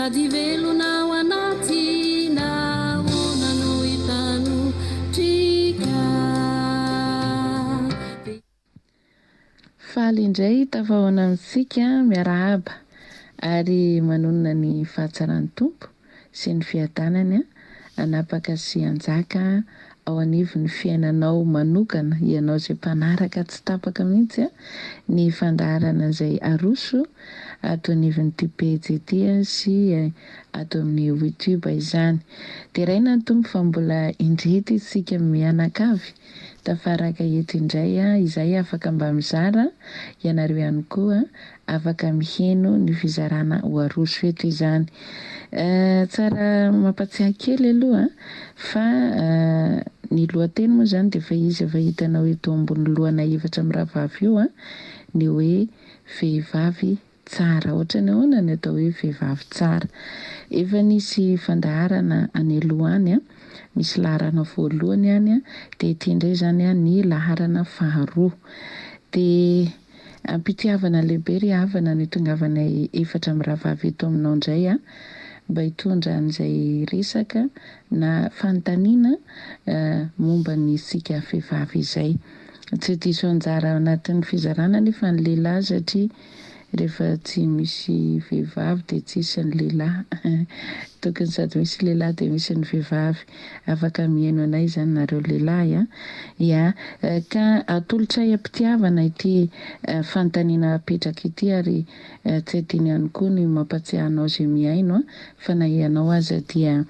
Sady velona ao anaty nahoana no hitanotrika. Faly indray tafahaona amintsika, miarahaba ary manonona ny fahatsaran'ny Tompo sy ny fiadanany hanapaka sy hanjaka ao anivon'ny fiainanao manokana, ianao izay mpanaraka tsy tapaka mihitsy ny fandaharana izay aroso ato anivon'ity pejy ity sy ato amin'ny youtube izany. Deraina ny Tompo fa mbola indreto isika mianakavy tafaraka eto indray izay afaka mba mizara, ianareo ihany koa afaka miheno ny fizarana ho aroso eto izany. Tsara mampatsiahy kely aloha fa ny lohateny moa izany dia efa izy efa hitanao eto ambony lohanay efatra mirahavavy io ny hoe vehivavy tsara. Ohatran'ny ahoana ny atao hoe vehivavy tsara? Efa nisy fandaharana any aloha any, misy laharana voalohany any, dia ity indray izany ny laharana faharoa. Dia am-pitiavana lehibe ry havana no itongavanay efatra mirahavavy eto aminao indray mba hitondra an'izay resaka na fanontaniana momba ny isika vehivavy izay. Tsy diso anjara ao anatin'ny fizarana anefa ny lehilahy satria rehefa tsy misy vehivavy dia tsisy ny lehilahy. Tokony sady misy lehilahy dia misy ny vehivavy. Afaka mihaino anay izany nareo lehilahy a! Ya, ka atolotray am-pitiavana ity fanontaniana apetraka ity ary tsy adino ihany koa ny mampatsiahy anao izay mihaino fa na ianao aza dia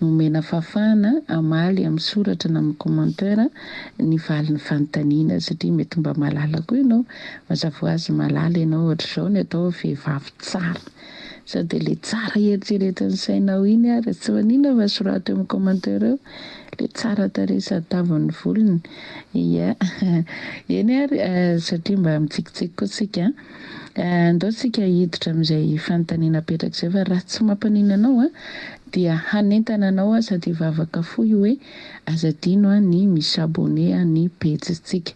Omena fahafahana hamaly amin'ny soratra na amin'ny commentaire ny valin'ny fanontaniana satria mety mba mahalala koa ianao. Mazava ho azy mahalala ianao ohatr'izao ny atao hoe vehivavy tsara. Sao dia ilay tsara eritreretin'ny sainao iny ary tsy maninona fa soraty eo amin'ny commentaire eo ilay tsara tarehy sady tavin'ny volony. Ia. Eny ary satria mba mitsikitsiky koa tsika an. Andao tsika hiditra amin'izay fanontaniana apetraka izay fa raha tsy mampaninona anao dia hanentana anao aho sady hivavaka fohy hoe aza adino ny mi-s'abonner ny pejintsika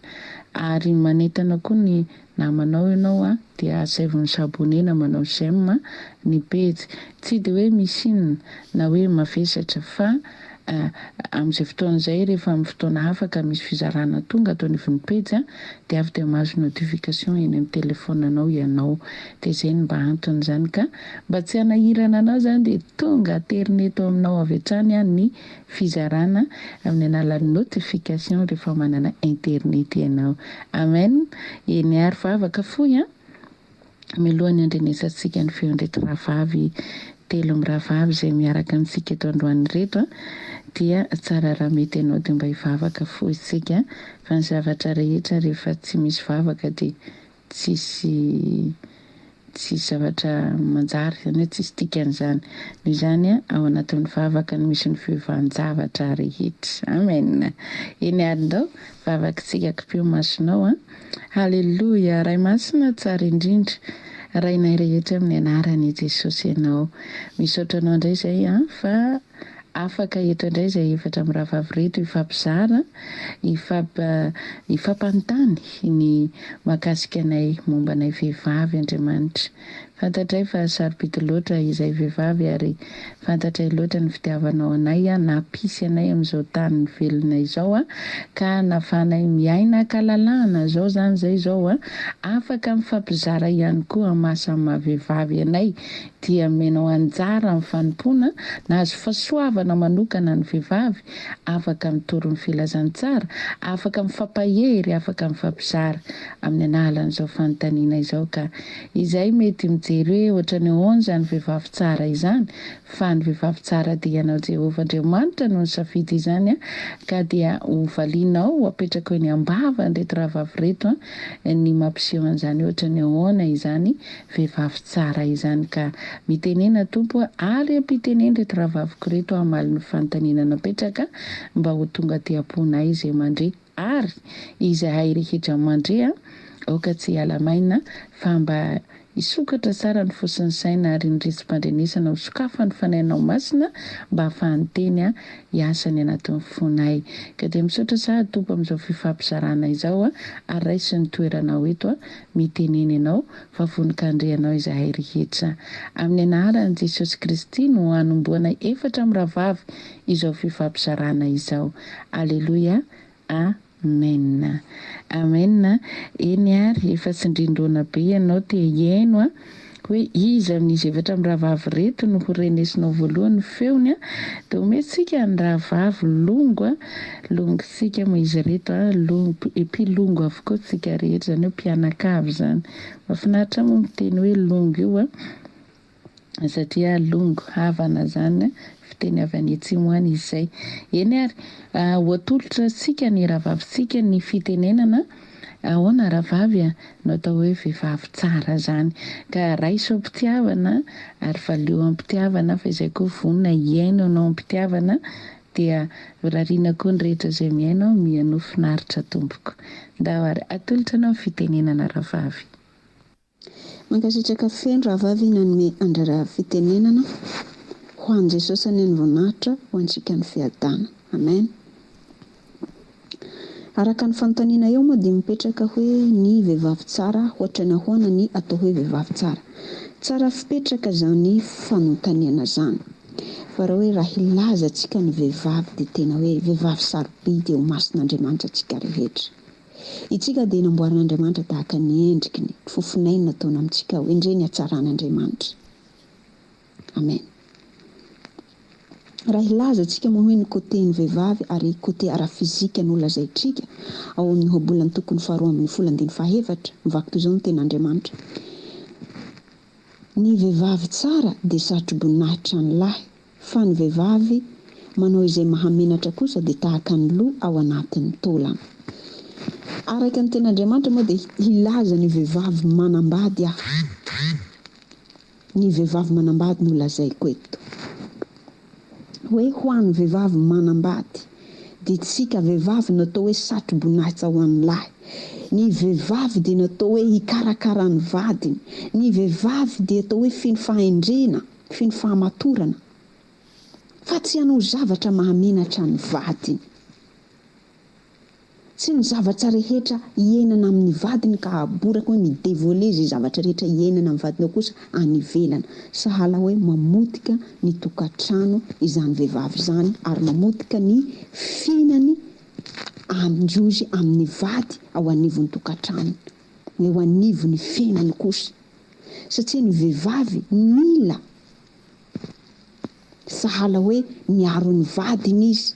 ary manentana koa ny namanao ianao dia asaivo mi-s'abonner na manao j'aime ny pejy. Tsy dia hoe misy inona na hoe mavesatra fa Amin'izay fotoana izay, rehefa amin'ny fotoana hafa ka misy fizarana tonga ato anivon'ny pejy dia avy dia mahazo notification eny amin'ny telephone-nao ianao. Dia izay no mba antony izany ka mba tsy hanahirana anao izany dia tonga aterineto aminao avy hatrany ny fizarana amin'ny alalan'ny notification rehefa manana internet ianao. Amen! Eny ary vavaka fohy an! Mialohan'ny handrenesantsika ny feon'ireto rahavavy telo mirahavavy izay miaraka amintsika eto androany ireto dia tsara raha mety ianao dia mba hivavaka fohy isika fa ny zavatra rehetra rehefa tsy misy vavaka dia tsisy tsisy zavatra manjary izany hoe tsisy dikany izany. Noho izany ao anatin'ny vavaka no misy ny fiovan-javatra rehetra. Amen. Eny ary ndao vavakitsika kipio masonao an. Haleloia! Ray Masina tsara indrindra, Rainay rehetra amin'ny anaran' i Jesosy Ianao. Misaotra Anao indray izay an fa afaka eto indray izay efatra mirahavavy ireto hifampizara, hifamp hifampanontany ny mahakasika anay momba anay vehivavy Andriamanitra. Fantatray fa sarobidy loatra izay vehivavy ary fantatray loatra ny fitiavanao anay nampisy anay amin'izao tany velona izao ka nafahanay miaina ankalalahana zao zany zay zao afaka mifampizara ihany koa maha samy maha vehivavy anay dia omenao anjara amin'ny fanompoana nahazo fahasoavana manokana ny vehivavy afaka mitory ny filazantsara afaka mifampahery afaka mifampizara amin'ny analan'izao fanontaniana izao ka Izay mety mijery hoe ohatran'ny ahoana izany vehivavy tsara izany, fa ny vehivavy tsara dia ianao Jehovah Andriamanitra no nisafidy izany ka dia ho valianao, ho apetrakao eny am-bavan'ireto rahavavy ireto ny mampiseho an'izany hoe ohatran'ny ahoana izany vehivavy tsara izany ka mitenena Tompo a, ary ampiteneno ireto rahavaviko ireto hamaly ny fanontaniana napetraka mba ho tonga aty am-ponay izay mandre Ary izahay rehetra mandre aoka tsy hiala maina fa mba Hisokatra tsara ny fo sy ny saina ary ny retsi-pandrenesana ho sokafan'ny Fanahinao Masina mba hahafahan'ny Teny hiasa any anatin'ny fonay. Ka dia misaotra sahady Tompo amin'izao fifampizarana izao ary raiso ny toeranao eto, mitenena Ianao fa vonon-kandre Anao izahay rehetra. Amin'ny anaran'i Jesosy Kristy no hanombohana efatra mirahavavy izao fifampizarana izao. Aleloia. Amen. Amen. Eny ary, efa tsindrin-doana be ianao te hihaino an, hoe iza amin'izy efatra mirahavavy ireto no ho renesinao voalohany ny feony an, dia omentsika ny rahavavy longo an, longontsika moa izy ireto an, longo, mpilongo avokoa tsika rehetra, izany hoe mpianakavy izany. Mahafinaritra moa miteny hoe longo io an. satria longo, havana zany fiteny avy any atsimo any izy zay. Eny ary, ho atolotra antsika ny rahavavintsika ny fitenenana, ahoana rahavavy a, no atao hoe vehivavy tsara zany. Ka raiso am-pitiavana ary valio am-pitiavana fa izay koa vonona hihaino anao am-pitiavana dia rariana koa ny rehetra izay mihaino mihainoa finaritra tompoko. Ndao ary, atolotra anao ny fitenenana rahavavy. Mankasitraka feno rahavavy nanome andrara fitenenana ho an Jesosy anie ny voninahitra ho antsika ny fiadana Amen Araka ny fanontaniana eo moa dia mipetraka hoe ny vehivavy tsara hoatrany ahoana ny atao hoe vehivavy tsara Tsara fipetraka zany fanontaniana zany fa raha hoe raha hilaza tsika ny vehivavy dia tena hoe vehivavy sarobidy eo imason'Andriamanitra tsika rehetra Itsika dia namboarin'Andriamanitra tahaka ny endriky ny fofonainy nataony amintsika ao. Endrey ny hatsaran'Andriamanitra. Amen. Raha hilaza tsika moa hoe ny côté ny vehivavy ary côté ara-fizika no lazaitrika, ao amin'ny Ohabolana tokony faharoa ambinifolo andininy fahaefatra, mivaky toy izao ny tenin'Andriamanitra, Ny vehivavy tsara dia satro-boninahitra ny lahy, Fa ny vehivavy manao izay mahamenatra kosa dia tahaka ny lo ao anatin'ny taolana. Araka ny tenin'Andriamanitra moa dia hilaza ny vehivavy manambady aho. Ny vehivavy manambady no lazaiko eto. Hoe ho an'ny vehivavy manambady dia tsika vehivavy no atao hoe satro-boninahitsa ho an'ny lahy. Ny vehivavy dia natao hoe hikarakara ny vadiny. Ny vehivavy dia atao hoe feno fahendrena. Feno fahamatorana fa tsy hanao zavatra mahamenatra ny vadiny. Tsy ny zavatra rehetra iainana amin'ny vadiny ka aboraka hoe mi-devoiler izay zavatra rehetra iainana amin'ny vadinao kosa any ivelany. Sahala hoe mamotika ny tokantrano izany vehivavy izany ary mamotika ny fiainany amin-drozy amin'ny vady ao anivon'ny tokantrano, eo anivon'ny fiainany kosa. Satria ny vehivavy mila sahala hoe miaro ny vadiny izy.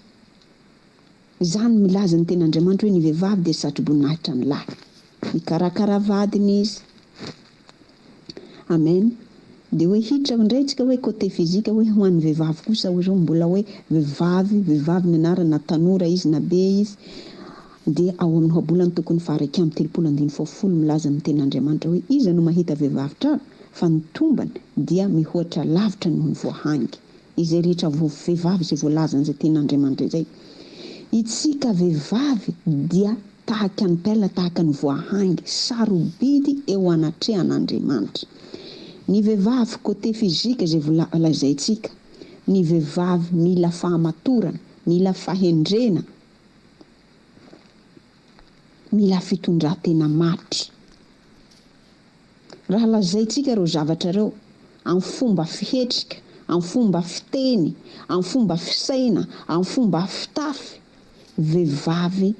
Izany milaza ny tenin'Andriamanitra hoe ny vehivavy dia satroboninahitra ny lahy. Mikarakara vadiny izy. Amen. Dia hoe hiditra indray tsika hoe côté physique hoe ho an'ny vehivavy kosa hoy zao mbola hoe vehivavy, vehivavy ny anarany na tanora izy na be izy. Dia ao amin'ny Ohabolana tokony faha-31 andininy fahafolo milaza ny tenin'Andriamanitra hoe, Iza no mahita vehivavy trano, fa ny tombany dia mihoatra lavitra noho ny voahangy. Izay rehetra vo vehivavy izay voalazan'izay tenin'Andriamanitra izay. Itsika vehivavy dia tahaka ny perle, tahaka ny voahangy, sarobidy eo anatrehan'Andriamanitra. Ny vehivavy côté physique izay vola lazaintsika, ny vehivavy mila fahamatorana, mila fahendrena, Mila fitondran-tena matotra. Raha lazaintsika ireo zavatra ireo amin'ny fomba fihetrika, amin'ny fomba fiteny, amin'ny fomba fisaina, amin'ny fomba fitafy, vehivavy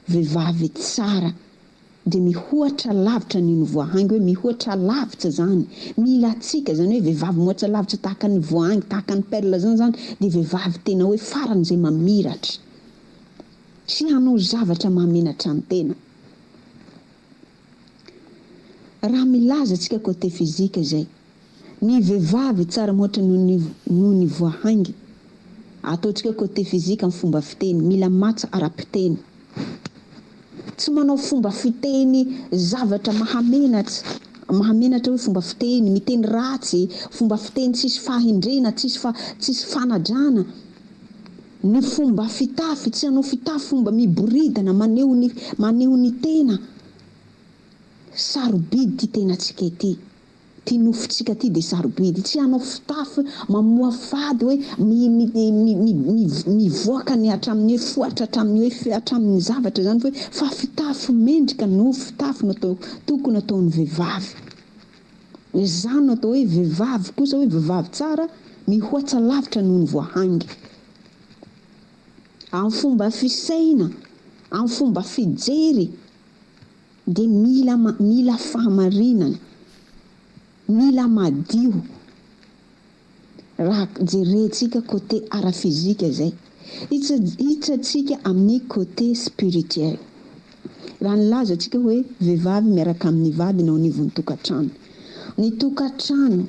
vehivavy tsara dia mihoatra lavitra ny ny voahangy hoe mihoatra lavitra izany, mila antsika, izany hoe vehivavy mihoatra lavitra tahaka ny voahangy, tahaka ny perle izany izany dia vehivavy tena hoe faran'izay mamiratra. Tsy hanao zavatra mahamenatra ny tena. Raha milaza antsika côté physique izay, ny vehivavy tsara mihoatra noho ny noho ny voahangy. Ataontsika hoe côté physique amin'ny fomba fiteny, mila matsa ara-piteny. Tsy manao fomba fiteny zavatra mahamenatra, mahamenatra hoe fomba fiteny, miteny ratsy, fomba fiteny tsisy fahendrena, tsisy fa tsisy fanadrana. Ny fomba fitafy, tsy hanao fitafy fomba miboridana maneho ny maneho ny tena. Sarobidy ity tenantsika ity. Ty nofontsika ty dia sarobidy. Tsy hanao fitafy mamoafady hoe mi mi mi mi mivoaka ny hatramin'ny hoe foatra hatramin'ny hoe hatramin'ny zavatra izany fa hoe fa fitafy mendrika no fitafy no atao tokony ataon'ny vehivavy. Izany no atao hoe vehivavy kosa hoe vehivavy tsara mihoatsa lavitra noho ny voahangy. Amin'ny fomba fisaina, amin'ny fomba fijery dia mila mila fahamarinana, mila madio. Raha jerentsika côté ara-physique izay, hiditra amin'ny côté spirituel. Raha nilaza antsika hoe vehivavy miaraka amin'ny vadiny ao anivon'ny tokantrano. Ny tokantrano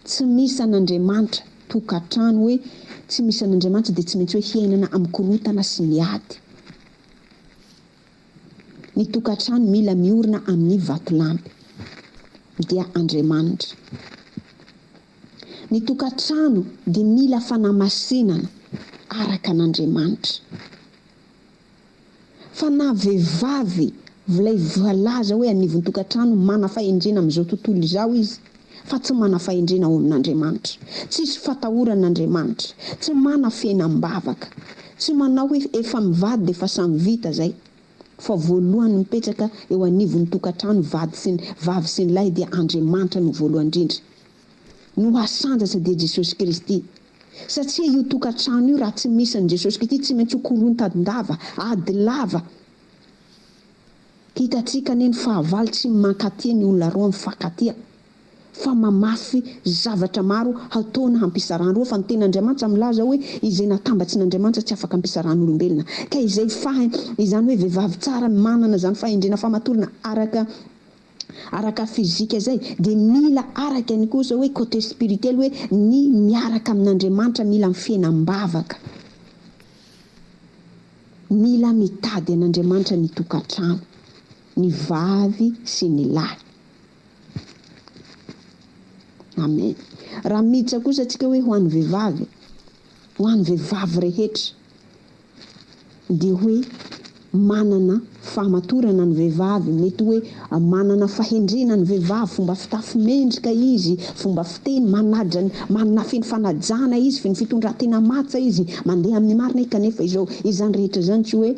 tsy misy an'Andriamanitra, tokantrano hoe tsy misy an'Andriamanitra dia tsy maintsy hoe hiainana amin'ny korontana sy ny ady. Ny tokantrano mila miorina amin'ny vatolampy dia Andriamanitra. Ny tokantrano dia mila fanamasinana araka an'Andriamanitra. Fa na vehivavy vlay voalaza hoe anivon'ny tokantrano mana fahendrena amin'izao tontolo izao izy fa tsy mana fahendrena ao amin'Andriamanitra. Tsisy fatahorana Andriamanitra. Tsy mana fiainam-bavaka. Tsy manao hoe efa mivady dia efa samy vita zay. Fa voalohany mipetraka eo anivon'ny tokantrano vady sy ny vavy sy ny lahy dia Andriamanitra no voalohany indrindra. No hasandratra dia Jesosy Kristy. Satria io tokantrano io raha tsy misy an'i Jesosy Kristy tsy maintsy ho korontandava, ady lava. Hitantsika anie ny fahavalo tsy mankatia ny olona roa mifankatia fa mamafy zavatra maro hataona hampisarahan-droa fa ny tenin'Andriamanitra milaza hoe izay natambatsin'Andriamanitra tsy afaka ampisarahan'olombelona ka izay faha izany hoe vehivavy tsara manana izany fahendrena famatorana araka araka fizika izay dia mila araka ny kosa hoe côté spirituel hoe ny miaraka amin'Andriamanitra mila ny fiainam-bavaka mila mitady an'Andriamanitra ny tokantrano ny vavy sy ny lahy. Amen. Raha miditra kosa antsika hoe ho an'ny vehivavy, ho an'ny vehivavy rehetra, dia hoe manana fahamatorana ny vehivavy, mety hoe manana fahendrena ny vehivavy, fomba fitafy mendrika izy, fomba fiteny manaja, manana feno fanajana izy, feno fitondran-tena matsa izy, mandeha amin'ny marina izy, kanefa izao, izany rehetra izany tsy hoe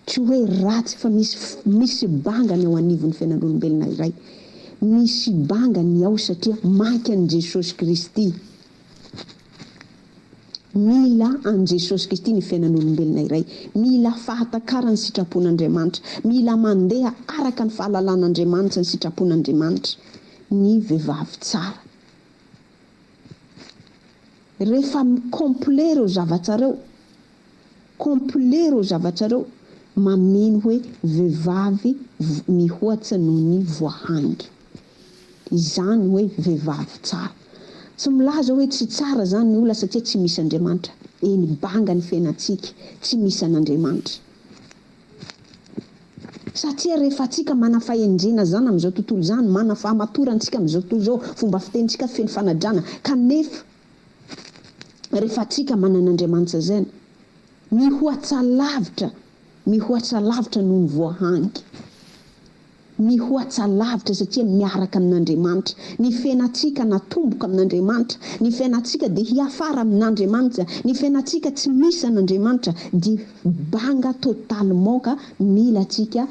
Tsy hoe ratsy fa misy misy banga ny ao anivon'ny fiainan'olombelona iray. Misy banga ny ao satria mainka an'i Jesosy Kristy. Mila an'i Jesosy Kristy ny fiainan'olombelona iray. Mila fahatakara ny sitrapon'Andriamanitra. Mila mandeha araka ny fahalalan'Andriamanitra ny sitrapon'Andriamanitra ny vehivavy tsara. Rehefa mi-complet ireo zavatra ireo, complet ireo zavatra ireo, mameno hoe vehivavy mihoatsa noho ny voahangy. Izany hoe vehivavy tsara. Tsy milaza hoe tsy tsara izany ny olona satria tsy misy Andriamanitra. Eny, banga ny fiainantsika, tsy misy an'Andriamanitra. Satria rehefa antsika mana fahendrena zany amin'izao tontolo izany, mana fahamatorana antsika amin'izao tontolo izao, fomba fitenintsika feno fanajana, kanefa rehefa antsika manana Andriamanitra zany, mihoatsa lavitra, mihoatsa lavitra noho ny voahangy. Mihoatsa lavitra satria miaraka amin'Andriamanitra. Ny fiainantsika natomboka amin'Andriamanitra. Ny fiainantsika dia hiafara amin'Andriamanitra. Ny fiainantsika tsy misy an'Andriamanitra dia banga totalement ka mila antsika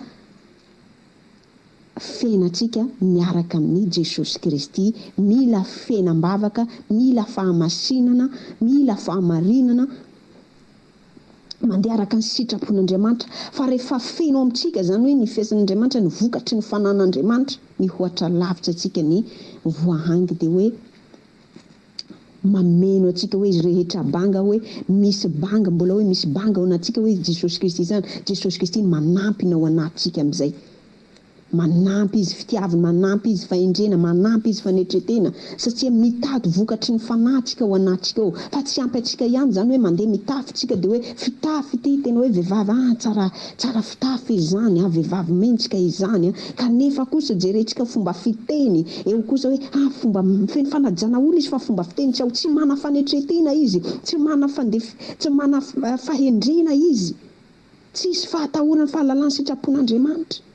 fiainantsika miaraka amin'i Jesosy Kristy. Mila fiainam-bavaka, mila fahamasinana, mila fahamarinana. Mandeha araka ny sitrapon'Andriamanitra. Fa rehefa feno ao amintsika izany hoe ny fiasan'Andriamanitra, ny vokatry ny fanan'Andriamanitra, mihoatra lavitra antsika ny voahangy dia hoe mameno antsika hoe izy rehetra banga hoe misy banga, mbola hoe misy banga ao anatintsika hoe Jesosy Kristy izany. Jesosy Kristy no manampy ny ao anatintsika amin'izay. Manampy izy fitiavana, manampy izy fahendrena, manampy izy fanetretena, satria mitady vokatry ny fanahy tsika ao anatintsika ao, fa tsy ampy antsika ihany izany hoe mandeha mitafy tsika dia hoe fitafy ity, tena hoe vehivavy ah tsara tsara fitafy izy izany ah, vehivavy mendrika izy izany ah, kanefa kosa jerentsika fomba fiteny eo kosa hoe ah fomba feno fanajana olona izy fa fomba fiteny tsy ao, tsy mana fanetretena izy, tsy mana fandef tsy mana fahendrena izy. Tsisy fahatahorana fahalalana sitrapon'Andriamanitra.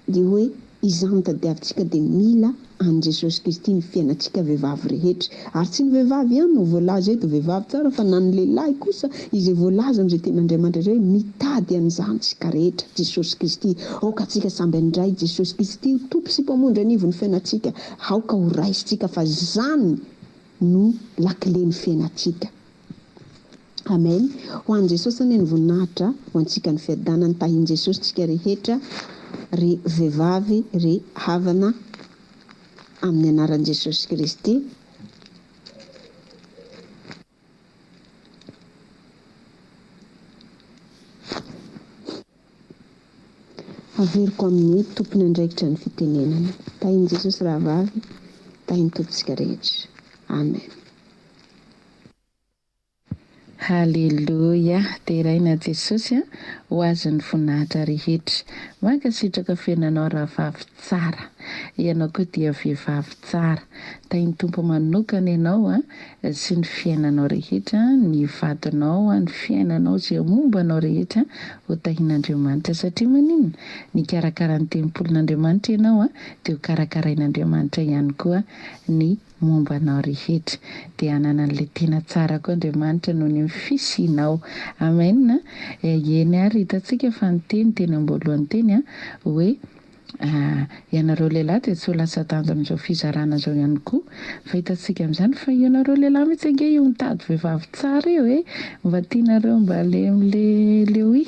Dia hoe. Izany tadiavintsika dia mila an'i Jesosy Kristy ny fiainantsika vehivavy rehetra. Ary tsy ny vehivavy ihany no voalaza eto, vehivavy tsara, fa na ny lehilahy kosa izay voalaza amin'izay tenin'Andriamanitra izay hoe mitady an'izany tsika rehetra, Jesosy Kristy. Aoka tsika samby handray Jesosy Kristy ho Tompo sy Mpamonjy anivon'ny fiainantsika. Aoka ho raisintsika fa izany no lakilen'ny fiainantsika. Amen. Ho an'i Jesosy anie ny voninahitra, ho antsika ny fiadanany, tahin'i Jesosy tsika rehetra ry vehivavy ry havana amin'ny anaran'i Jesosy Kristy. Averiko amin'ny tompon'andraikitra ny fitenenana. Tahin'i Jesosy rahavavy, tahin'ny Tompontsika rehetra. Amen. Haleloia! Deraina Jesosy a! Ho Azy ny voninahitra rehetra. Mankasitraka feno anao rahavavy tsara. Ianao koa dia vehivavy tsara. Tahin'ny Tompo manokana ianao a, sy ny fiainanao rehetra, ny vadinao, ny fiainanao, izay momba anao rehetra ho tahin'Andriamanitra. Satria maninona? Nikarakara ny tempolin'Andriamanitra ianao a, dia ho karakarain'Andriamanitra ihany koa ny momba anao rehetra. Dia hanana an'ilay tena tsara koa Andriamanitra noho ny fisianao. Amen. Eny ary, hitantsika fa niteny teny am-boalohany teny hoe ianareo lehilahy dia tsy ho lasa tanjon'izao fizarana izao ihany koa. Fa hitantsika amin'izany fa ianareo lehilahy mihitsy ange io mitady vehivavy tsara io e. Mba tianareo mba le le le oui.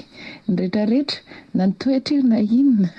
Ny retraretra, na ny toetra io na inona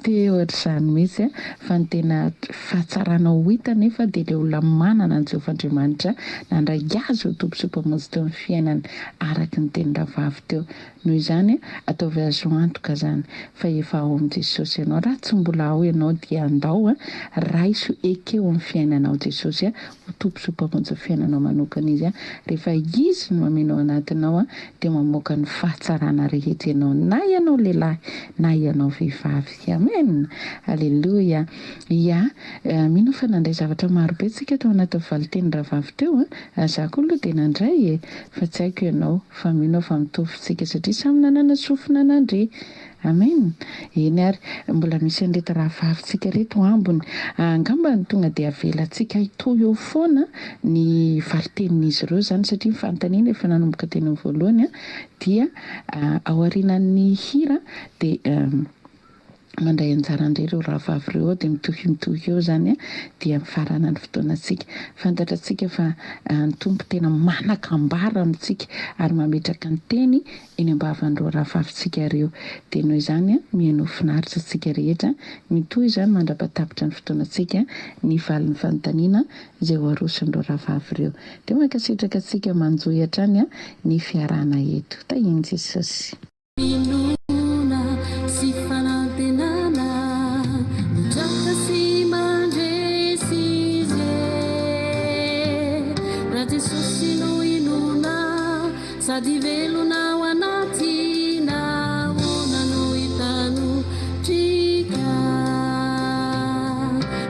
dia ohatr'izany mihitsy a! Fa ny tena fahatsarana ho hita anefa dia ilay olona manana an'i Jehovah Andriamanitra nandray azy ho Tompo sy Mpamonjy teo amin'ny fiainany araka ny tenin-drahavavy teo. Noho izany, ataovy azo antoka izany fa efa ao amin'i Jesosy ianao. Raha tsy mbola ao ianao dia andao, raiso, ekeo amin'ny fiainanao Jesosy ho Tompo sy ho Mpamonjy ny fiainanao manokana Izy. Rehefa Izy no mameno ao anatinao dia mamoaka ny fahatsarana rehetra ianao, na ianao lehilahy na ianao vehivavy. Amen! Aleloia! Ya, mino aho fa nandray zavatra maro be tsika tao anatin'ny valinteny rahavavy teo an! Za koa aloha dia nandray e! Fa tsy haiko ianao, fa mino aho fa mitovy tsika satria samy nanana sofina nandre. Amen! Eny ary, mbola misy an'ireto rahavavintsika ireto ambiny. Angamba ny tonga dia avelantsika hitohy eo foana ny valin-tenin'izy ireo izany satria ny fanontaniana efa nanomboka teny amin'ny voalohany dia aorianan'ny hira dia mandray anjara indray ireo rahavavy ireo ao dia mitohy mitohy eo izany dia mifarana ny fotoanantsika. Fantatrantsika fa ny Tompo tena manan-kambara amintsika ary mametraka ny teny eny am-bavan'ireo rahavavintsika ireo. Dia noho izany, mihainoa finaritra antsika rehetra. Mitohy izany mandra-pahatapitra ny fotoanantsika ny valin'ny fanontaniana izay ho aroson'ireo rahavavy ireo. Dia mankasitraka antsika manjohy hatrany ny fiarahana eto. Tahian'i Jesosy. Finoana sy fanantenana, mitraka sy mandresy izy e. Raha Jesosy no inoana. Sady velona ao anaty nahoana no hitanotrika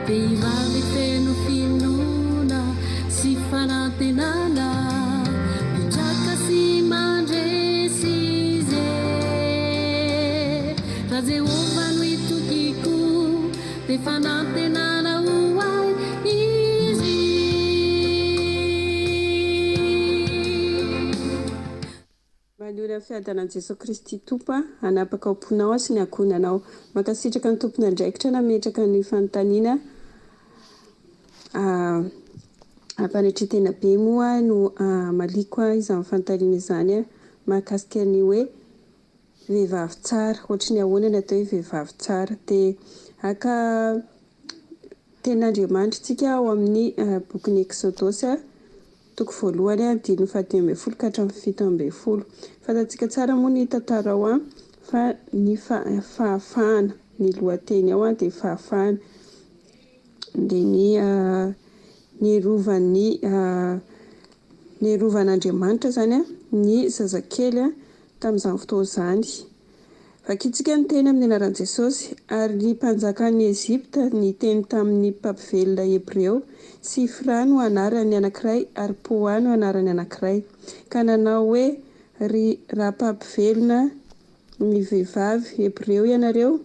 Vehivavy feno finoana sy fanantenana Mitraka sy mandresy izy e Raha Jehovah no itokiko Dia fanantenana ho ahy Izy. Manoloana ny fiadanan'i Jesoa Kristy Tompo hanapaka ao am-ponao sy ny ankohonanao. Mankasitraka ny tompon'andraikitra nametraka ny fanontaniana Ampanetren-tena be moa no hamaliako izany fanontaniana izany mahakasika ny hoe Vehivavy tsara, ohatry ny ahoana ny atao hoe vehivavy tsara? Dia haka tenin'Andriamanitra isika ao amin'ny bokin'ny Eksodosy, toko voalohany, andininy fahadimy ambin'ny folo ka hatramin'ny 17. Fantatsika tsara moa ny tantara ao fa ny fahafahana, ny lohateny ao dia fahafahana. Dia ny ny rovan'ny ny rovan'Andriamanitra izany ny zazakely Tamin'izany fotoana izany. Vakintsika ny teny amin'ny anaran'i Jesosy, Ary ny mpanjakan'i Egypta niteny tamin'ny mpampivelona Hebreo, Sifra no anaran'ny anankiray ary Poa no anaran'ny anankiray, ka nanao hoe, Ry raha mpampivelona ny vehivavy Hebreo ianareo,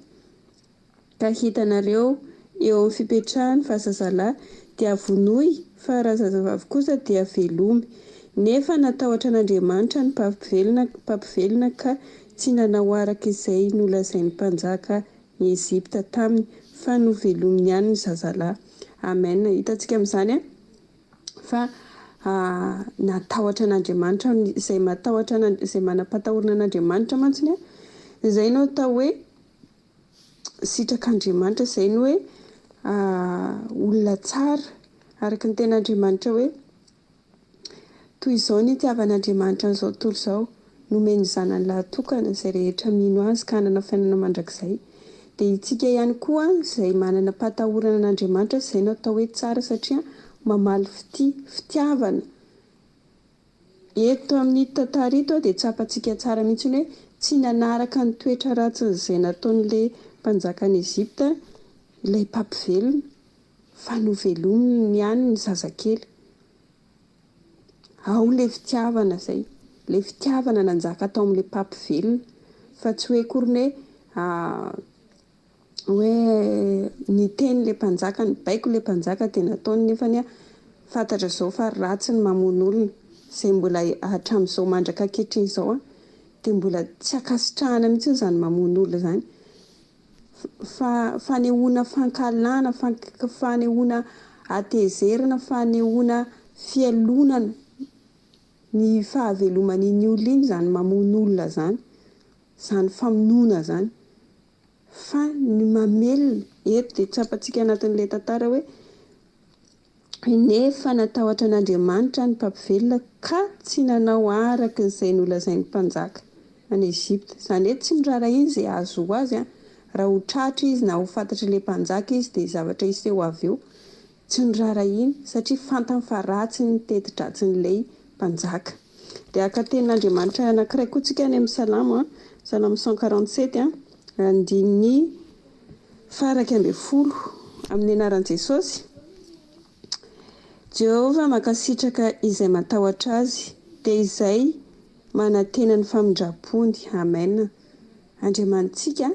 Ka hitanareo eo amin'ny fipetrahany fa zazalahy dia vonoy fa raha zazavavy kosa dia velomy. Nefa natahotra an'Andriamanitra ny mpampivelona mpampivelona ka tsy nanao araka izay nolazain'ny mpanjaka ny Egypta taminy fa novelominy ihany ny zazalahy. Amen. Hitantsika amin'izany fa natahotra an'Andriamanitra izay matahotra izay manam-patahorana an'Andriamanitra mantsiny izay no atao hoe sitrak'Andriamanitra, izay no hoe olona tsara araka ny tenin'Andriamanitra hoe toy izao ny itiavan'Andriamanitra an'izao tontolo izao, nomeny ny zanany lahatokana izay rehetra mino azy ka hanana fiainana mandrakizay. Dia itsika ihany koa izay manana patahorana an'Andriamanitra, izay no atao hoe tsara satria mamaly fitia, fitiavana. Eto amin'ito tantara ito dia tsapantsika tsara mihitsy hoe tsy nanaraka ny toetra ratsin'izay nataon'ilay mpanjakan'i Egypta ilay mpampivelona fa novelominy ihany ny zazakely. Ao ilay fitiavana izay, ilay fitiavana nanjaka tao amin'ilay mpampivelona fa tsy hoe akory ny hoe hoe niteny ilay mpanjaka, nibaiko ilay mpanjaka dia nataony nefany fantatra izao fa ratsy ny mamono olona. Izay mbola hatramin'izao mandraka ankehitriny izao dia mbola tsy ankasitrahana mihitsy izany mamono olona izany. Fa fanehoana fankahalana, fanehoana hatezerana, fanehoana fialonana ny fahaveloman'iny olona iny izany mamono olona izany, izany famonoana izany. Fa ny mamelona, eto dia tsapantsika anatin'ilay tantara hoe nefa natahotra an'Andriamanitra ny mpampivelona ka tsy nanao araka izay nolazain'ny mpanjaka any Egypta. Izany hoe tsy noraharahiany izay azo ho azy, raha ho tratra izy na ho fantatr'ilay mpanjaka izy dia zavatra hiseho avy eo. Tsy noraharahiany satria fantany fa ratsy ny teti-dratsin'ilay mpanjaka. Dia haka tenin'Andriamanitra anankiray koa tsika any amin'ny Salamo, Salamo 147, andininy faha-11, amin'ny anaran'i Jesosy. Jehovah mankasitraka izay matahotra Azy, dia izay manantena ny famindram-pony. Amen. Andriamanitsika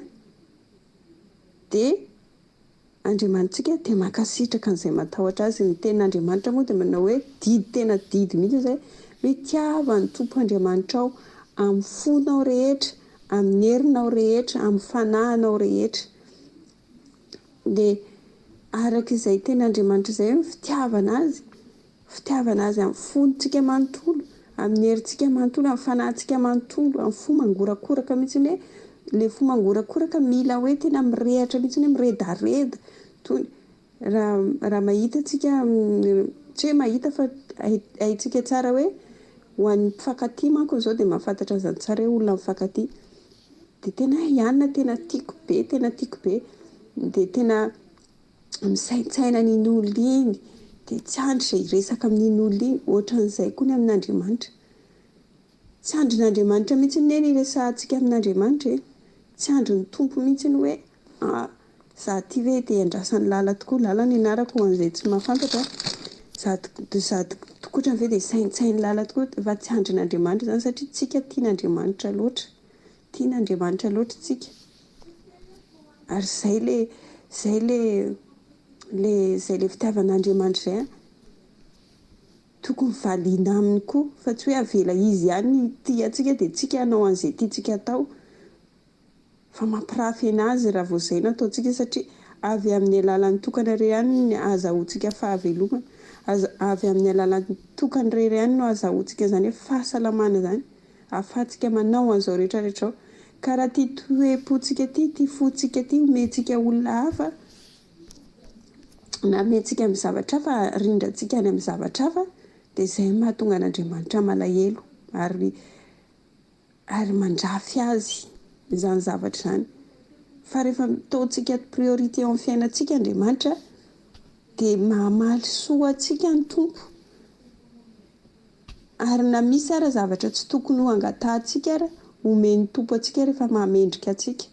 dia Andriamanitsika dia mankasitraka an'izay matahotra Azy. Ny tenin'Andriamanitra moa dia manao hoe didy, tena didy mihitsy izay, hoe tiava ny Tompo Andriamanitrao amin'ny fonao rehetra, amin'ny herinao rehetra, amin'ny fanahinao rehetra. Dia araka izay tenin'Andriamanitra izay ny fitiavana Azy, Fitiavana Azy amin'ny fontsika manontolo, amin'ny herintsika manontolo, amin'ny fanahintsika manontolo, amin'ny fo mangorakoraka mihitsy hoe, ilay fo mangorakoraka mila hoe tena mirehatra mihitsy hoe miredareda, toy raha raha mahita antsika, tsy hoe mahita fa haintsika tsara hoe ho an'ny mpifankatia manko izao dia mahafantatra an'izany tsara hoe olona mifankatia, dia tena hoe i anona tena tiako be, tena tiako be, dia tena misaintsaina an'iny olona iny, dia tsy andry izay hiresaka amin'iny olona iny. Ohatran'izay koa ny amin'Andriamanitra. Tsy andrin'Andriamanitra mihitsy anie ny hiresahantsika amin'Andriamanitra e. Tsy andrin'ny Tompo mihitsy ny hoe ah, za ty ve dia andrasan'i Lala tokoa, Lala ny anarako ho an'izay tsy mahafantatra, za za tokotrany ve dia saintsain'i Lala tokoa, fa tsy andrin'Andriamanitra izany satria tsika tian'Andriamanitra loatra. Tian'Andriamanitra loatra tsika. Ary zay le zay le le zay le fitiavan'Andriamanitra zay an, tokony valiana aminy koa fa tsy hoe avela izy ihany hitia antsika dia tsika hanao an'izay tiantsika atao fa mampirafy anazy raha vao zay no ataontsika satria avy amin'ny alalan'ny tokana irery ihany ny ahazahoantsika fahavelomana, avy amin'ny alalan'ny tokana irery ihany no ahazahoantsika izany hoe fahasalamana izany. Ahafahantsika manao an'izao rehetra rehetra izao. Ka raha ity toe-pontsika ity, ity fontsika ity omentsika olona hafa, na omentsika amin'ny zavatra hafa, arindrantsika any amin'ny zavatra hafa, dia izay no mahatonga an'Andriamanitra malahelo ary ary mandrafy azy izany zavatra izany. Fa rehefa ataontsika priorité eo amin'ny fiainantsika Andriamanitra, dia mahamaly soa antsika ny Tompo. Ary na misy ara zavatra tsy tokony ho angatahantsika ara, omen'ny Tompo antsika rehefa mahamendrika antsika.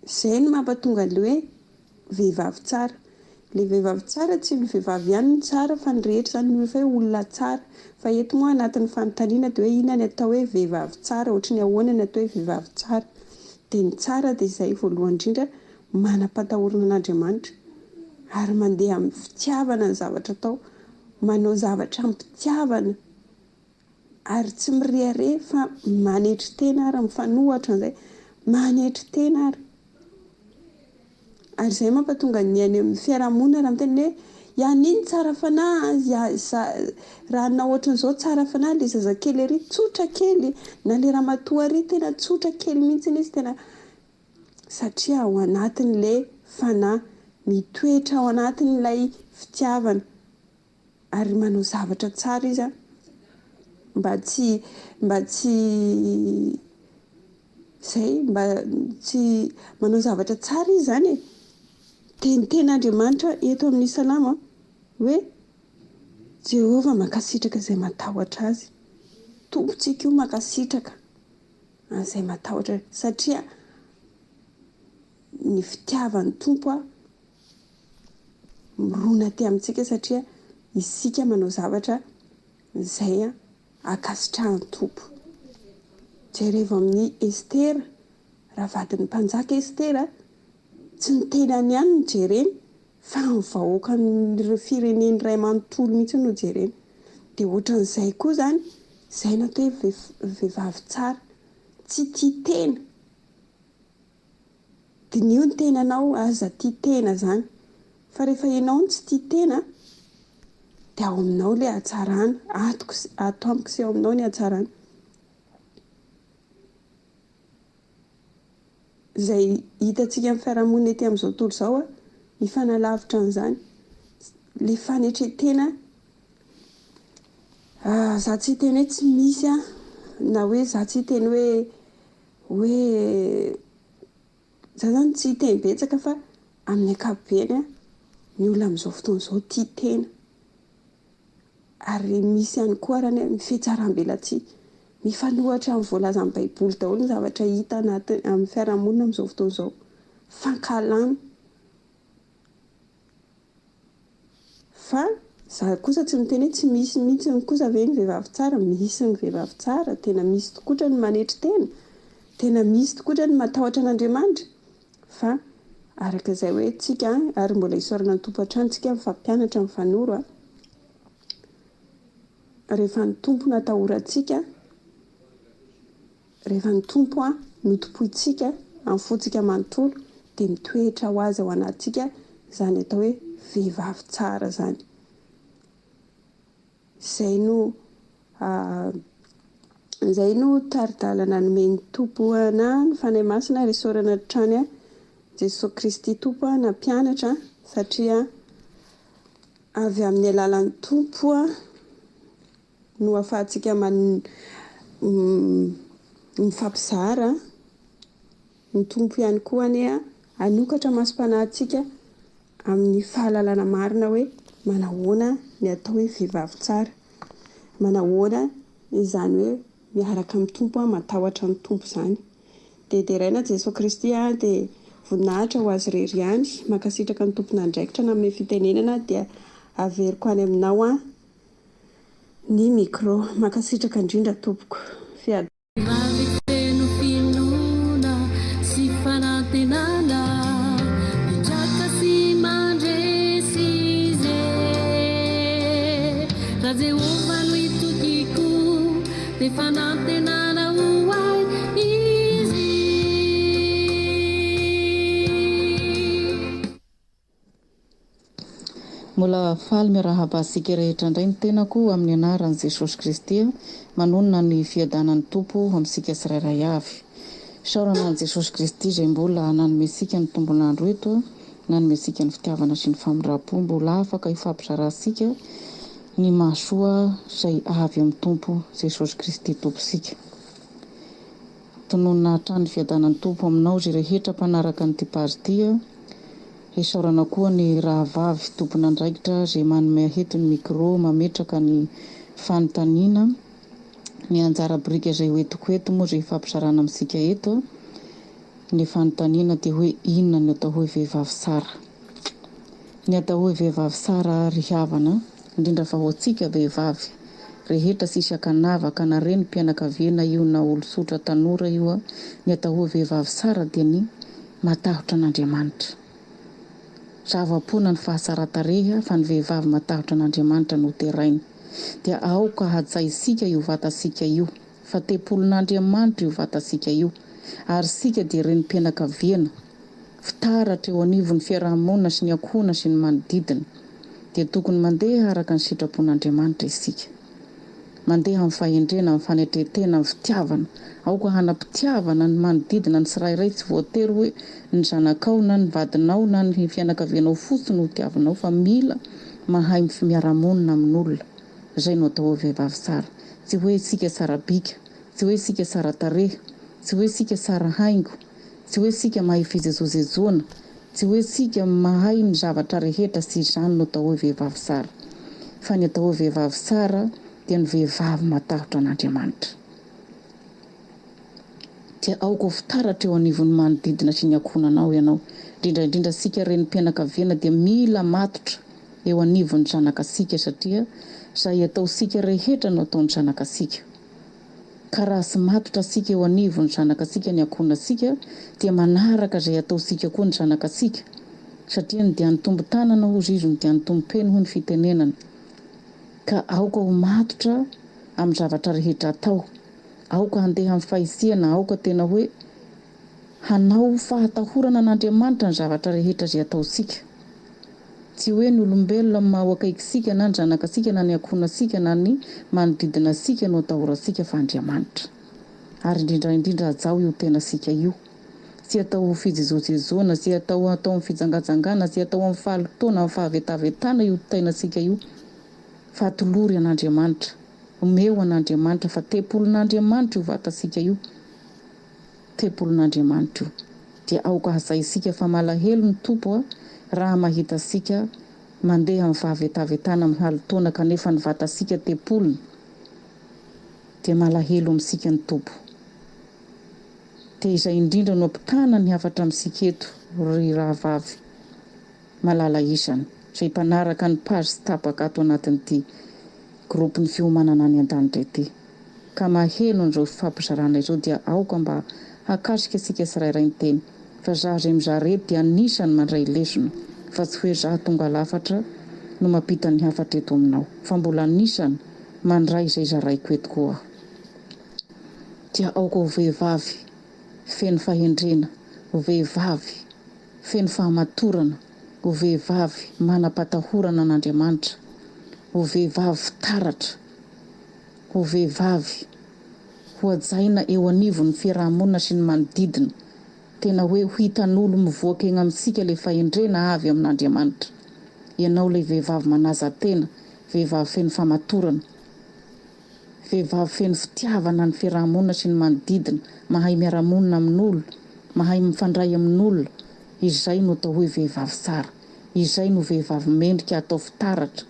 Izay no mampatonga an'ilay hoe vehivavy tsara. Ilay vehivavy tsara tsy ny vehivavy ihany no tsara fa ny rehetra izany no efa hoe olona tsara. Fa eto moa anatin'ny fanontaniana dia hoe inona ny atao hoe vehivavy tsara, ohatry ny ahoana ny atao hoe vehivavy tsara. Dia ny tsara dia izay voalohany indrindra manam-patahorana an'Andriamanitra ary mandeha amin'ny fitiavana ny zavatra atao, manao zavatra amim-pitiavana ary tsy mirehareha fa manetry tena ary mifanohitra an'izay, manetry tena ary. Ary izay mampatonga ny any amin'ny fiarahamonina raha miteny hoe i an'iny tsara fanahy an, raha hanao ohatran'izao tsara fanahy ilay zazakely ery tsotra kely na ilay ramatoa ery tena tsotra kely mihitsy izy tena satria ao anatin'ilay fanahy mitoetra ao anatin'ilay fitiavana ary manao zavatra tsara izy an, mba tsy mba tsy izay mba tsy manao zavatra tsara izy izany e. Dia ny tenin'Andriamanitra eto amin'ny Salamo hoe Jehovah mankasitraka izay matahotra azy. Tompontsika io mankasitraka an'izay matahotra azy satria ny fitiavan'ny Tompo mirona aty amintsika satria isika manao zavatra izay ankasitrahan'ny Tompo. Jerevo amin'i Estera, raha vadin'ny mpanjaka Estera, tsy ny tenany ihany no jereny fa ny vahoakan'ireo fireneny iray manontolo mihitsy no jereny. Dia ohatran'izay koa izany, izay no atao hoe vehivavy tsara, tsy tia tena. Diniho ny tenanao, aza tia tena izany. Fa rehefa ianao no tsy tia tena dia ao aminao ilay hatsarana, atoko sy ato amiko sy ao aminao ny hatsarana. Izay hitantsika amin'ny fiarahamonina ety amin'izao tontolo izao, mifanalavitra an'izany. Ilay fanetren-tena, za tsy hiteny hoe tsy misy an, na hoe za tsy hiteny hoe hoe za zany tsy hiteny betsaka fa amin'ny ankapobeny an, ny olona amin'izao fotoana izao tia tena. Ary misy ihany koa ary anie ny fihatsaram-belatsihy. Mifanohitra amin'ny voalazan'ny baiboly daholo ny zavatra hita anaty amin'ny fiarahamonina amin'izao fotoana izao. Fankahalana. Fa za kosa tsy miteny hoe tsy misy mihitsy kosa ve ny vehivavy tsara, misy ny vehivavy tsara, tena misy tokotra ny manetry tena, tena misy tokotra ny matahotra an'Andriamanitra, fa araka izay hoe tsika ary mbola isaorana ny Tompo hatrany tsika mifampianatra mifanoro a, rehefa ny Tompo no atahorantsika, Rehefa ny Tompo no tompointsika amin'ny fontsika manontolo dia mitoetra ho azy ao anatintsika izany atao hoe vehivavy tsara izany. Izay no izay no tari-dalana nomen'ny Tompo anah ny Fanahy Masina ary isaorana hatrany Jesoa Kristy Tompo nampianatra satria avy amin'ny alalan'ny Tompo no ahafahantsika mifampizara, ny Tompo ihany koa anie hanokatra masom-panahintsika amin'ny fahalalana marina hoe manahoana ny atao hoe vehivavy tsara, manahoana izany hoe miaraka amin'ny Tompo, matahotra ny Tompo izany. Dia deraina Jesoa Kristy dia voninahitra ho Azy irery ihany, mankasitraka ny tompon'andraikitra nanome fitenenana dia averiko any aminao ny micro. Mankasitraka indrindra tompoko. Fiadanana. Vehivavy feno finoana sy fanantenana, mitraka sy mandresy izy e. Raha Jehovah no itokiko, dia fanantenana ho ahy izy. Mbola faly miarahaba antsika rehetra indray ny tenako amin'ny anaran'i Jesosy Kristy manonona ny fiadanan'ny Tompo amintsika tsirairay avy. Isaorana an'i Jesosy Kristy izay mbola nanome antsika ny tombon'andro eto, nanome antsika ny fitiavana sy ny famindram-po mbola afaka hifampizarantsika ny mahasoa izay avy amin'ny Tompo Jesosy Kristy Tompontsika. Tononina hatrany ny fiadanan'ny Tompo aminao izay rehetra mpanaraka an'ity page ity a! Isaorana koa ny rahavavy tompon'andraikitra izay manome ahy eto ny micro mametraka ny fanontaniana. Ny anjara biriky izay ho entiko eto moa izay hifampizarana amintsika eto ny fanontaniana dia hoe inona ny atao hoe vehivavy tsara? Ny atao hoe vehivavy tsara ry havana, indrindra fa ho antsika vehivavy. rehetra tsisy ankanavaka na renim-pianakaviana io na olon-tsotra tanora io ny atao hoe vehivavy tsara dia ny matahotra an'Andriamanitra. Zava-poana ny fahatsaran-tarehy fa ny vehivavy matahotra an'Andriamanitra no deraina. Dia aoka hajaintsika io vatantsika io fa tempolin'Andriamanitra io vatantsika io ary isika dia renim-pianakaviana fitaratra eo anivon'ny fiaraha-monina sy ny ankohona sy ny manodidina dia tokony mandeha araka ny sitrapon'Andriamanitra isika. Mandeha amin'ny fahendrena, amin'ny fanetren-tena, amin'ny fitiavana. Aoka hanam-pitiavana ny manodidina ny tsirairay, tsy voatery hoe ny zanakao na ny vadinao na ny fianakavianao fotsiny no tiavinao fa mila mahay miara-monina amin'olona. Izay no atao hoe vehivavy tsara. Tsy hoe isika tsara bika, tsy hoe isika tsara tarehy, tsy hoe isika tsara haingo, Tsy hoe isika mahay fijejojejoana, tsy hoe isika mahay ny zavatra rehetra, tsy izany no atao hoe vehivavy tsara. Fa ny atao hoe vehivavy tsara dia ny vehivavy matahotra an'Andriamanitra. Dia aoka ho fitaratra eo anivon'ny manodidina sy ny ankohonanao ianao. Indrindra indrindra isika renim-pianakaviana dia mila matotra eo anivon'ny zanakasika satria izay ataosika rehetra no ataon'ny zanakasika. Ka raha tsy matotra tsika eo anivon'ny zanakatsika ny ankohonantsika dia manaraka izay ataontsika koa ny zanakatsika satria ny dian'ny tombon-tanana hozy izy no dian'ny tombom-peny hoy ny fitenenana. Ka aoka ho matotra amin'ny zavatra rehetra atao. Aoka handeha amin'ny fahitsiana, aoka tena hoe hanao fahatahorana an'Andriamanitra ny zavatra rehetra izay ataontsika. Tsy hoe ny olombelona maha ho akaikintsika na ny zanakatsika na ny ankohonantsika na ny manodidina antsika no atahorantsika fa Andriamanitra. Ary indrindra indrindra hajao io tenantsika io. Tsy atao ho fijejojejoana, tsy atao hatao amin'ny fijangajangana, tsy atao amin'ny fahalotoana, amin'ny fahavetavetana io tenantsika io fa atolory an'Andriamanitra. Omeo an'Andriamanitra fa tempolin'Andriamanitra io vatantsika io. Tempolin'Andriamanitra io. Dia aoka hajaintsika fa malahelo ny Tompo raha mahita antsika mandeha amin'ny fahavetavetana amin'ny halotoana kanefa ny vatantsika tempoliny. Dia malahelo amintsika ny Tompo. Dia izay indrindra no ampitana ny hafatra amintsika eto ry rahavavy malala isany izay mpanaraka ny page tsy tapaka ato anatin'ity groupe ny fiomanana any an-danitra ity. Ka maheno an'izao fifampizarana izao dia aoka mba hakasika antsika tsirairay ny teny fa za zay mizara eto dia anisany mandray lesona fa tsy hoe za tonga lafatra no mampita ny hafatra eto aminao fa mbola anisany mandray izay zaraiko eto koa aho. Dia aoka ho vehivavy feno fahendrena, ho vehivavy feno fahamatorana, ho vehivavy manam-patahorana an'Andriamanitra, ho vehivavy fitaratra, ho vehivavy hohajaina eo anivon'ny fiarahamonina sy ny manodidina, tena hoe ho hitan'olo mivoaka egny amintsika le fahendrena avy amin'Andriamanitra. Ianao le vehivavy manaja tena, vehivavy feno famatorana, vehivavy feno fitiavana ny fiarahamonina sy ny manodidina, mahay miara-monina amin'olo, mahay mifandray amin'olo, izay no atao hoe vehivavy tsara, izay no vehivavy mendrika atao fitaratra.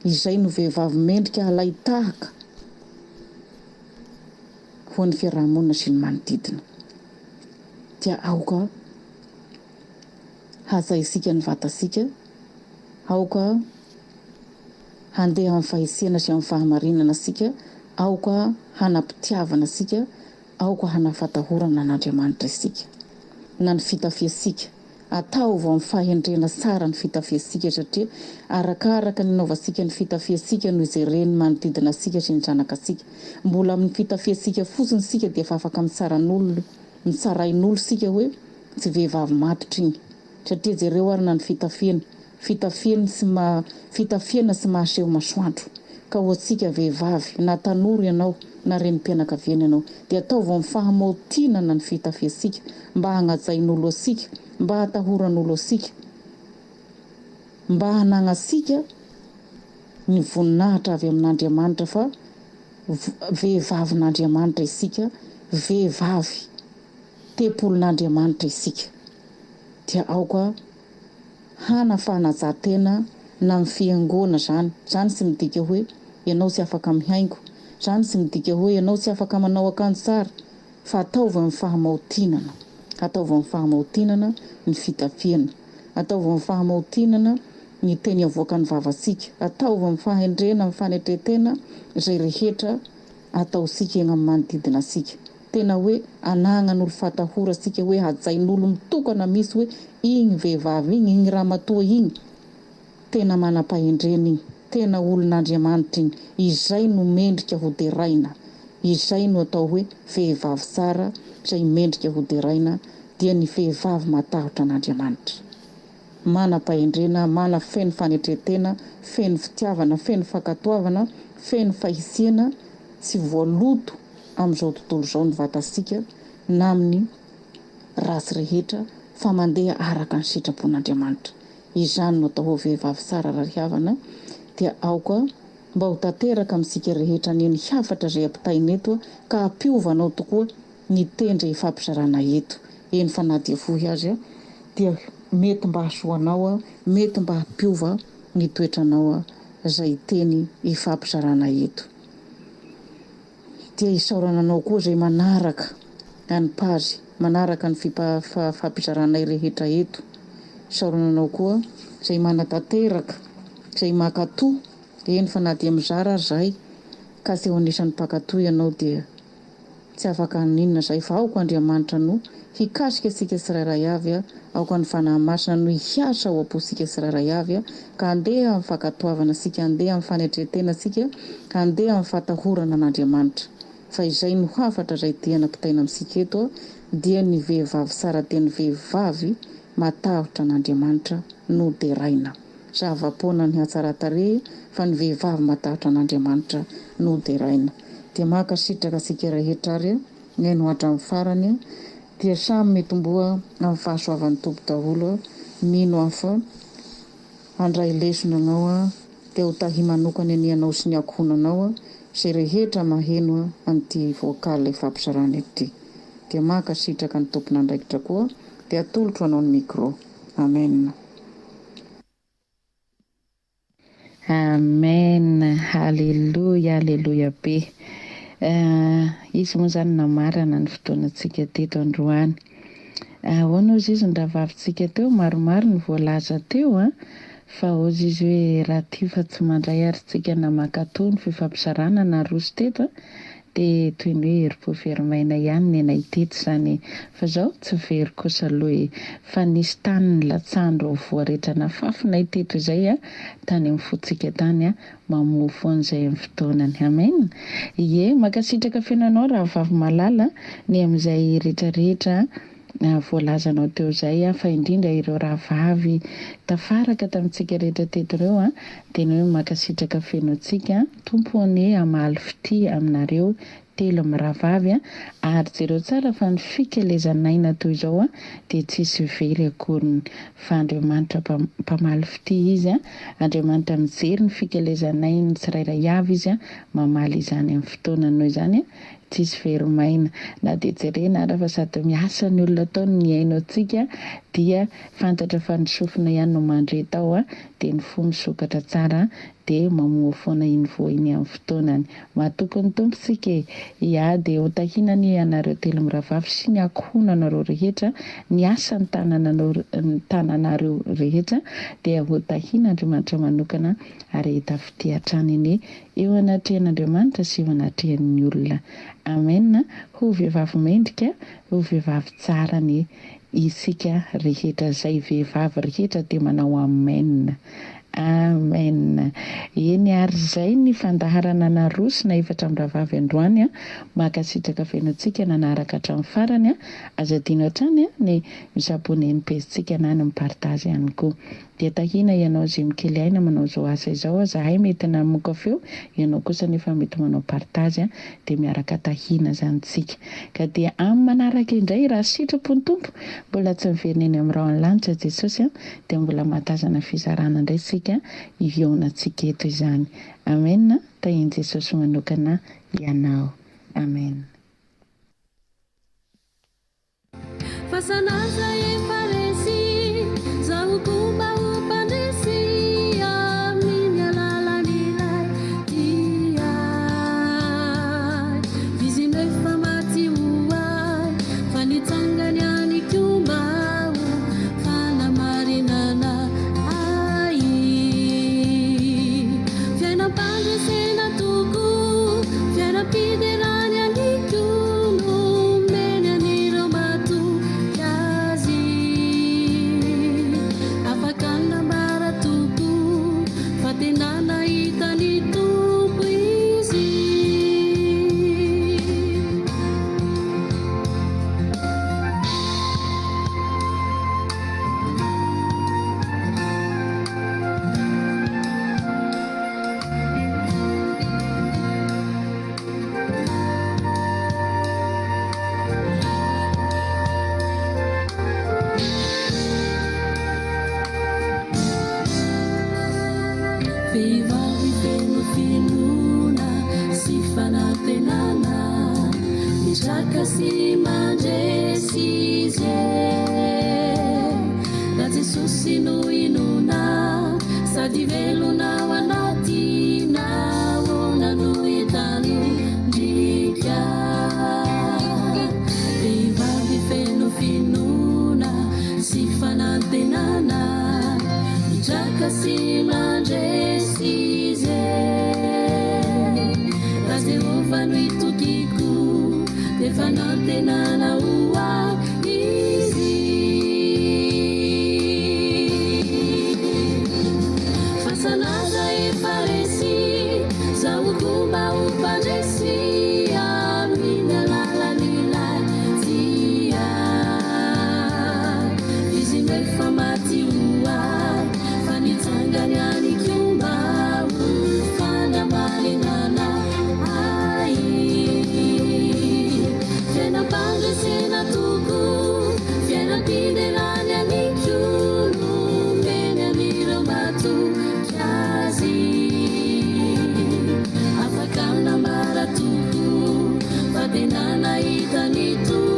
Izay no vehivavy mendrika halain-tahaka ho an'ny fiaraha-monina sy ny manodidina. Dia aoka hajaintsika ny vatantsika, aoka handeha amin'ny fahitsena sy amin'ny fahamarinana isika, aoka hanam-pitiavana isika, aoka hana-fatahorana an'Andriamanitra isika. Na ny fitafiantsika. Ataovy amin'ny fahendrena tsara ny fitafiantsika satria arakaraka ny anaovantsika ny fitafiantsika no ijeren'ny manodidina antsika sy ny zanakatsika. Mbola amin'ny fitafiantsika fotsiny isika dia efa afaka mitsaran'olona, mitsarain'olo isika hoe tsy vehivavy matotra iny. Satria jereo ary na ny fitafiany, fitafiany tsy ma, fitafiana tsy mahaseho masoandro. Ka ho antsika vehivavy, na tanora ianao na renim-pianakaviana ianao, dia ataovy amin'ny fahamaotinana ny fitafiantsika mba hagnajain'olo antsika, mba hatahoran'olo antsika, mba hanagnantsika ny voninahitra avy amin'Andriamanitra fa vehivavin'Andriamanitra isika, vehivavy tempolin'Andriamanitra isika. Dia aoka hana fanajan-tena na amin'ny fihaingoana izany. Izany tsy midika hoe ianao tsy afaka mihaingo. Izany tsy midika hoe ianao tsy afaka manao akanjo tsara. Fa ataovy amin'ny fahamaotinana. Ataovy amin'ny fahamaotinana ny fitafiana. Ataovy amin'ny fahamaotinana. ny teny avoakan'ny vavantsika. Ataovy amin'ny fahendrena, amin'ny fanetren-tena izay rehetra ataontsika eny amin'ny manodidina antsika. Tena hoe anagnan'olo fatahorantsika hoe hajain'olo mitokana mihitsy hoe igny vehivavy igny, igny ramatoa igny tena manam-pahendrena igny, tena olon'Andriamanitra igny. Izay no mendrika ho deraina. Izay no atao hoe vehivavy tsara izay mendrika ho deraina dia ny vehivavy matahotra an'Andriamanitra. Manam-pahendrena, mana feno fanetren-tena, feno fitiavana, feno fankatoavana, feno fahitsiana, tsy voaloto amin'izao tontolo izao ny vatantsika na amin'ny ratsy rehetra fa mandeha araka ny sitrapon'Andriamanitra. Izany no atao hoe vehivavy tsara rarihavana dia aoka mba ho tanteraka amintsika rehetra anie ny hafatra izay ampitaina eto ka hampiova anao tokoa ny tendry ifampizarana eto. Eny fa na dia fohy aza dia mety mba hahasoa anao, mety mba hampiova ny toetranao izay teny ifampizarana eto. Dia isaorana anao koa izay manaraka ny page, manaraka ny fifampizaranay rehetra eto. Isaorana anao koa izay manatanteraka, izay mankato, eny fa na dia mizara ary izahay ka tsy eo anisan'ny mpankato ianao dia Tsy afaka haninona izay fa aoka Andriamanitra no hikasika antsika tsirairay avy, aoka ny Fanahy Masina no hiasa ao am-pontsika tsirairay avy ka handeha amin'ny fankatoavana antsika, handeha amin'ny fanetren-tena antsika, handeha amin'ny fahatahorana an'Andriamanitra. Fa izay no hafatra izay tiana ampitaina amintsika eto dia ny vehivavy tsara dia ny vehivavy matahotra an'Andriamanitra no deraina. Zava-poana ny hatsaran-tarehy fa ny vehivavy matahotra an'Andriamanitra no deraina. Dia mankasitraka antsika rehetra ary nihaino hatramin'ny farany dia samy mitomboa amin'ny fahasoavan'ny Tompo daholo mino aho fa handray lesona anao dia ho tahi manokana anie anao sy ny ankohonanao izay rehetra maheno an'ity vocal ifampizarana eto ity. Dia mankasitraka ny tompon'andraikitra koa dia atolotro anao ny micro. Amen. Amen haleloia aleloia be izy moa zany namarana ny fotoanantsika teto androany ahoana ozy izy ny rahavavintsika teo maromaro ny voalaza teo an fa ozy izy hoe raha tia fa tsy mandray ary tsika na mankato ny fifampizarana naroso teto an Dia toy ny hoe herim-po very maina ihany nenay teto izany e! Fa izao tsy very kosa aloha e! Fa nisy tany nilatsahan'ireo voa rehetra nafafinay teto izay a! Tany amin'ny fontsika tany a! Mamoa foana izay amin'ny fotoanany. Amen! Ie, mankasitraka feno anao rahavavy malala ny amin'izay rehetra rehetra voalazanao teo izay fa indrindra ireo rahavavy tafaraka tamintsika rehetra teto ireo a, tena hoe mankasitraka feno antsika, Tompo anie hamaly fitia aminareo telo mirahavavy a, ary jereo tsara fa ny fikelezan'aina toy izao a dia tsisy very akoriny fa Andriamanitra mpamaly fitia Izy a, Andriamanitra mijery ny fikelezan'ain'ny tsirairay avy Izy a, mamaly izany amin'ny fotoanany noho izany a, Tsisy very maina. Na dia jerena ara fa sady miasa ny olona tao no mihaino antsika dia fantatra fa ny sofina ihany no mandre tao dia ny fo misokatra tsara dia mamoha foana iny voa iny amin'ny fotoanany. Matoky ny Tompo tsika e! Ya dia ho tahiana anie ianareo telo mirahavavy sy ny ankohonanareo rehetra, ny asan'ny tanananao ny tananareo rehetra dia ho tahian'Andriamanitra manokana ary hahita fitia hatrany anie Eo anatrehan'Andriamanitra sy eo anatrehan'ny olona. Amen Ho vehivavy mendrika, ho vehivavy tsara anie isika rehetra zay vehivavy rehetra dia manao amen Amen Eny ary zay ny fandaharana naroso na efatra mirahavavy androany a Mankasitraka feno antsika nanaraka hatramin'ny farany a Aza adino hatrany ny mi-s'abonner ny pejintsika na ny mi-partage ihany koa. Dia tahiana ianao izay mikely aina manao izao asa izao a, zahay mety namoka feo, ianao kosa nefa mety manao partage a, dia miaraka tahiana zany tsika. Ka dia amin'ny manaraka indray raha sitrapon'ny Tompo, mbola tsy miverina eny amin'ny rahon'ny lanitra Jesosy a, dia mbola mahatazana fizarana indray tsika hihaona tsika eto izany. Amen, tahian'i Jesosy manokana ianao. Amen. Fasana efa resy, zaho koa mba ho mpandresy amin'ny alalan'ilay tia ahy. F'izy no efa maty ho ahy, fa nitsangany ihany koa mba ho fanamarinana ahy. Mitraka sy mandresy izy e. Raha Jesosy no inoana sady velona ao anaty, nahoana no hitanondrika? Vehivavy feno finoana sy fanantenana, mitraka sy mandresy izy e. Raha Jehovah no itokiko, dia fanantenana ho ahy izy. Fasana aza efa resy, zaho koa mba ho mpandresy amin'ny alalan'ilay tia. Izy no efa maty ho ahy, fa nitsangany ihany koa mba ho fanamarinana ahy. Fiainam-pandresena toko, fiainam-piderana ihany koa nomeny an'ireo matoky azy. Afaka nambara toko fa tena nahita ny Tompo.